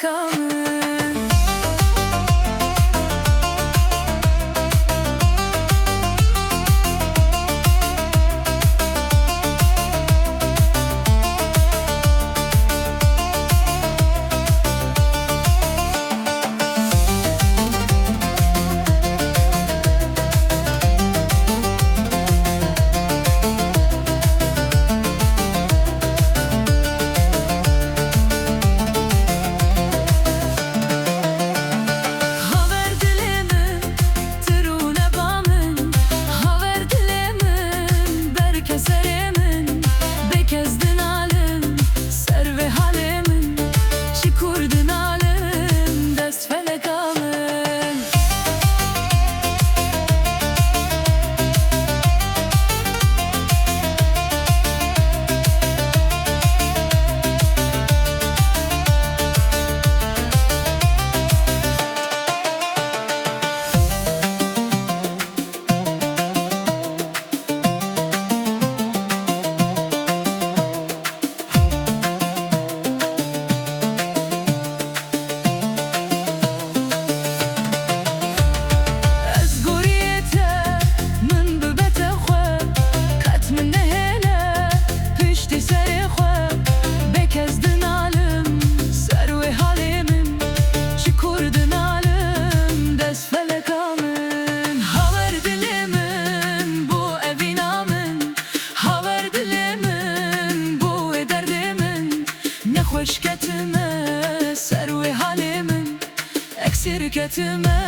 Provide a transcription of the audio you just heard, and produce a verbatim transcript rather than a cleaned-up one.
Ka min. Haver dilê min, tu rûne ba min. Haver dilê min, berke serê min. Bêkes dinalim, ser vê halê min. Ji kûr dinalim, dest feleka min. Ez goriyê te, min bibe te xwe, qet min nehêle piştî serê xwe. Bêkes dinalim, ser wê halê min, ji kûr dinalim, dest feleka min. Haver dilê min, bo evîna min, haver dilê min, bo wê derdê min. Nexweş ketime ser wê halê min, eksîr ketime.